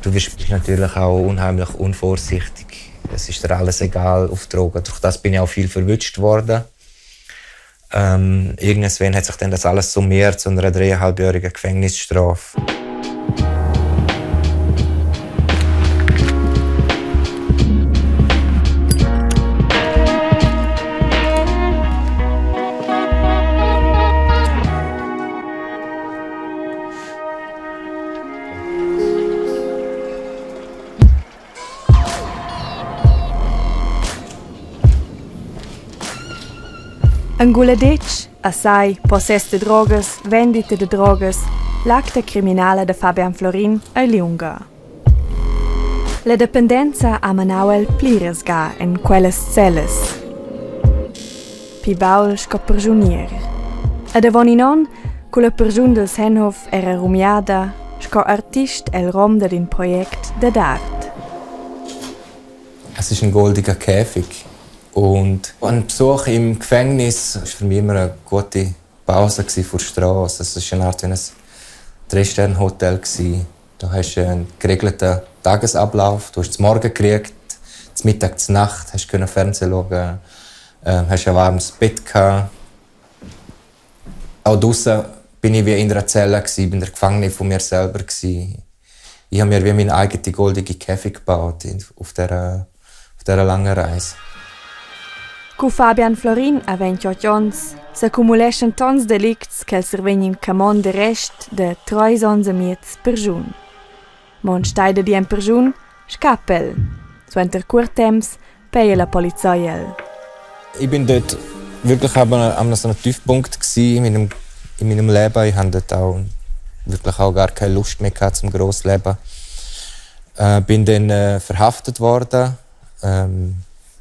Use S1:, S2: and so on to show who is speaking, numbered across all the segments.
S1: Du bist natürlich auch unheimlich unvorsichtig. Es ist dir alles egal auf Drogen. Durch das bin ich auch viel verwütscht worden. Irgendwann hat sich dann das alles summiert zu einer dreieinhalbjährigen Gefängnisstrafe.
S2: Enguladetsch, assai, possess da drogas, vendita da drogas, l'acta criminala da Fabian Florin ei liunga. La dependenza ha manau el pliras ga en quellas cellas. Pli baul sco perschunier. Ed avon in onn, cu la perschun dil Sennhof era rumiada, sco artist el rom dad in project dad art.
S1: Es ist ein goldiger Käfig. Und ein Besuch im Gefängnis war für mich immer eine gute Pause vor der Straße. Es war eine Art wie ein Drei-Sterne-Hotel. Du hast einen geregelten Tagesablauf. Du hast zum Morgen gekriegt, zum Mittag, zur Nacht, hast können Fernsehen schauen, hast ein warmes Bett gehabt. Auch draussen bin ich wie in einer Zelle gewesen, bin der Gefangene von mir selber gewesen. Ich habe mir wie meinen eigenen goldenen Käfig gebaut auf dieser langen Reise.
S2: Cu Fabian Florin ha 28 onns, s'accumuleschan tons delicts ch'el survegn in camond d'arrest da treis onns e miez perschun. Mo enstagl dad ir en perschun, scappa el. Suenter cuort temps peia la polizei el.
S1: Ich bin dort wirklich an so einem Tiefpunkt in meinem Leben. Ich hatte dort auch wirklich auch gar keine Lust mehr gehabt zum Grossleben. Bin dann verhaftet worden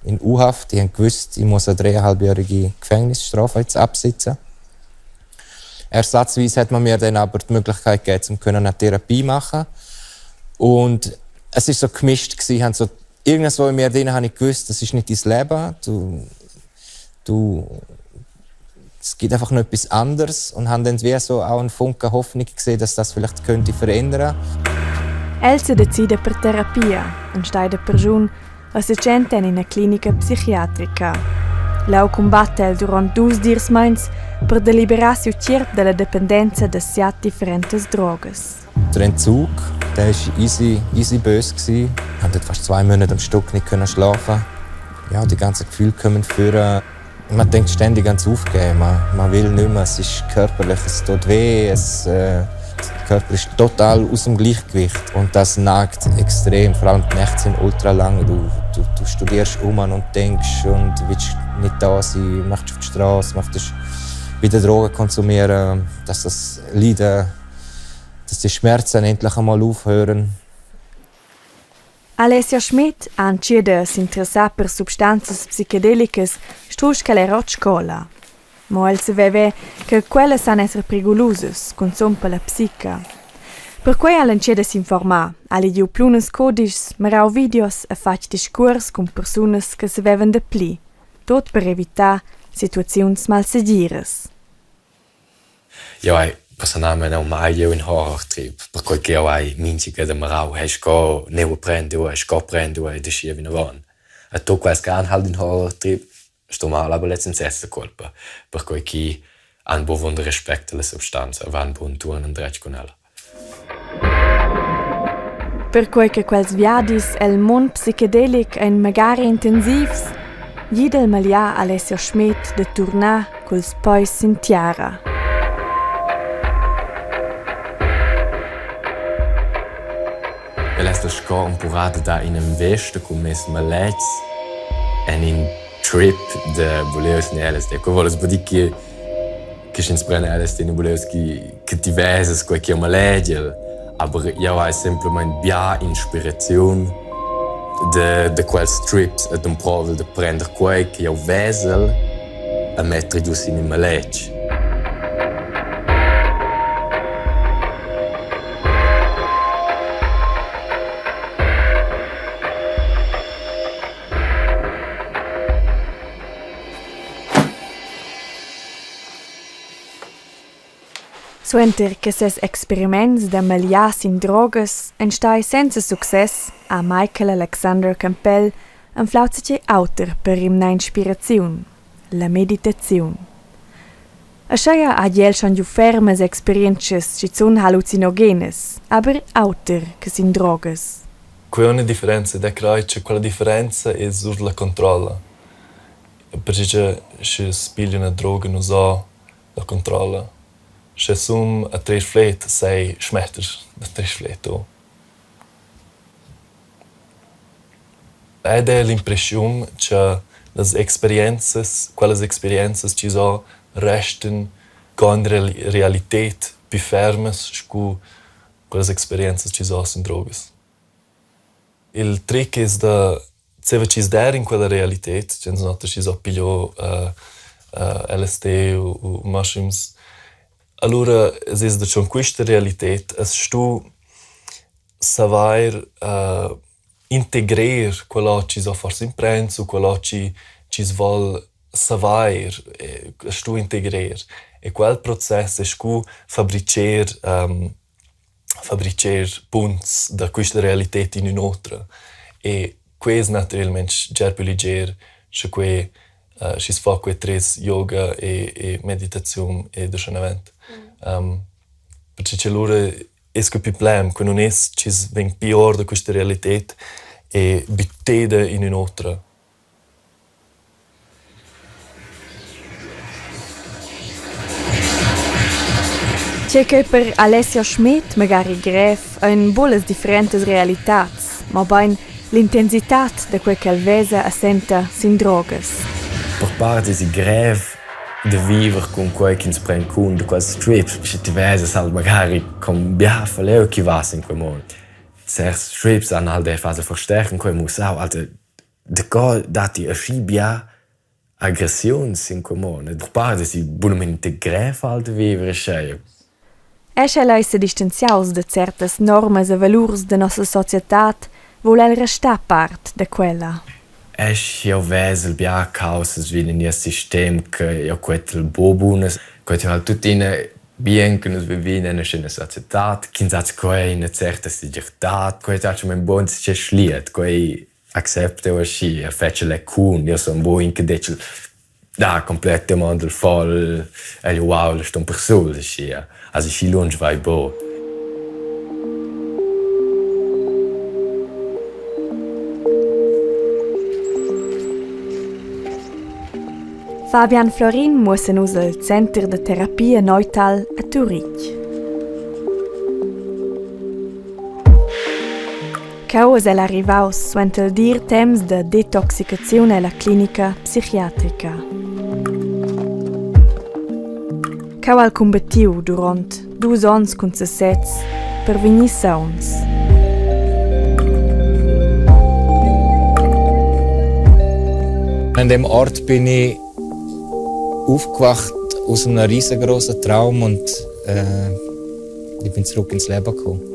S1: in U-Haft. Ich wusste, ich muss eine dreieinhalbjährige Gefängnisstrafe jetzt absitzen. Ersatzweise hat man mir dann aber die Möglichkeit gegeben, um eine Therapie zu machen. Und es ist so gemischt gewesen. Ich habe so irgendwo in mir drin habe ich gewusst, das ist nicht dein Leben. Du, es gibt einfach noch etwas anderes und habe dann wie so auch einen Funken Hoffnung gesehen, dass das vielleicht könnte verändern.
S2: El se decida per terapia, enstagl da perschun, e setschenta en ina clinica psichiatrica. Leu cumbatta el duront dus dirs meins per deliberar siu tgierp dalla dependenza da siat differentas drogas.
S1: Der Entzug, der war easy, easy böse. Ich konnte fast 2 Monate am Stück nicht schlafen. Ja, die ganzen Gefühle kommen führen. Man denkt ständig ans Aufgeben. Man will nicht mehr. Es ist körperlich, es tut weh. Der Körper ist total aus dem Gleichgewicht. Und das nagt extrem. Vor allem die Nächte sind ultra lang. Du studierst um und denkst und willst nicht da sein, möchtest auf die Straße, möchtest wieder Drogen konsumieren, dass das Leiden, dass die Schmerzen endlich einmal aufhören.
S2: Alessia Schmidt ha entschiet da s'interessar per substanzas psichedelicas strusch ch'el era ord scola. Mo el saveva che quellas san esser prigulusas, cunzun per la psica. Perquei ha el entschiet a s'informar, ha legiu plunas cudischs, mirau videos e fatg discuors cun persunas che savevan dapli, tut per evitar situaziuns malsegiras.
S3: Jeu hai personalmein aunc mai giu in horrortrip, perquei che jeu hai mintga da mirau hey sco neu prendiu e sco prendiu ed aschia vinavon. E tut quels che han halt in horrortrip sto mal, aber lez sez la cuolpa, perquei ch'i han buc avunda respect alla substanza e van buc entuorn endretg cun ella.
S2: Perquei che quels viadis el mund psichedelic ein magari intensivs, gida il magliar Alessio Schmed da turnar culs peis sin tiara.
S3: El es sco empurada da in'investa cun mes maletgs en in trip da buleus ni LSD. Quei voless buca dir che che sch'ins prenda LSD ni buleus che ti vesas quei ch'jeu malegel, aber jeu hai semplamein bia inspiraziun da quels trips ed emprovel da prender quei che jeu vesel e metter giu sin in maletg.
S2: Suenter che ses experiments da magliar sin drogas ein stai senza success, ha Michael Alexander Campell anflau zatgei auter per rimnar inspiraziun, la meditaziun. Aschia hagi el schon giu fermas experientschas schizun hallucinogenas, aber auter che sin drogas.
S4: Quei è una differenza ed eu crei che quella differenza es sur la controlla. Perche che schi's piglia üna droga nu so la controlla. Sche sum a trer fled sei schmetter da trer fled o. Ed eir l'impreschiun cha las experienzas, quellas experienzas chi so restan co in realited pü fermas scu quellas experienzas chi so sün drogas. Il tric es da zieva chi's der in quella realited, dschends oter schi's ho pigliò LSD u mushrooms, alura es es da dschond quista realited as stu savair integrer quella chi's ho forsa imprends u quella chi chi's voul savair, as stu integrer. E quel process es scu fabricher fabricher punts da quista realited in ün'otra. E que es natüralmaing bger pü liger scha que schi's fa que tres yoga e e meditaziun ed uschenavant. Perche cha lura es que pü plan, que nun es chi's vegn pi our da quista realited e bütteda in ün'otra.
S2: Tgei ch'ei per Alessio Schmed magari grev ein buc las differentas realitads, mobein l'intensitad da quei ch'el vesa e senta sin drogas.
S3: Per part esi grev da viver cun quei ch'ins pren cun da quels trips, sche ti vesas halt magari con bia faleu chi va sin quei mund. Certs trips han halt era fasa verstärken quei mussau, alter Daco datti aschi bia agressiuns sin cumin e per part esi bunamein grev da viver aschia.
S2: Era sch'el ei sedistanziaus da certas normas e valurs da nossa societad, vul el restar part da quella.
S3: E sch'jeu vesel bia caussas vi en nies sistem che jeu quetel buca bunas, quetel halt tuttina bien che nus vivin en ina societad ch'ins ha quei ina certa segirtad, quei ei atgnamein buc schliet, quei accepta aschia, fetschel è cun, io sun buc in che detschel da completamaing dal fol egl uaul e ston persuls aschia. Also schi lunsch vai buc.
S2: Fabian Florin muossa nus el center da terapia Neutal a Turitg. Cheu eis el arrivaus suenter il dir temps da detoxicaziun ella clinica psichiatrica. Cheu ha el cumbattiu duront dus onns cun sesez per vegnir sauns.
S1: An dem Ort bin ich aufgewacht aus einem riesengroßen Traum und äh, ich bin zurück ins Leben gekommen.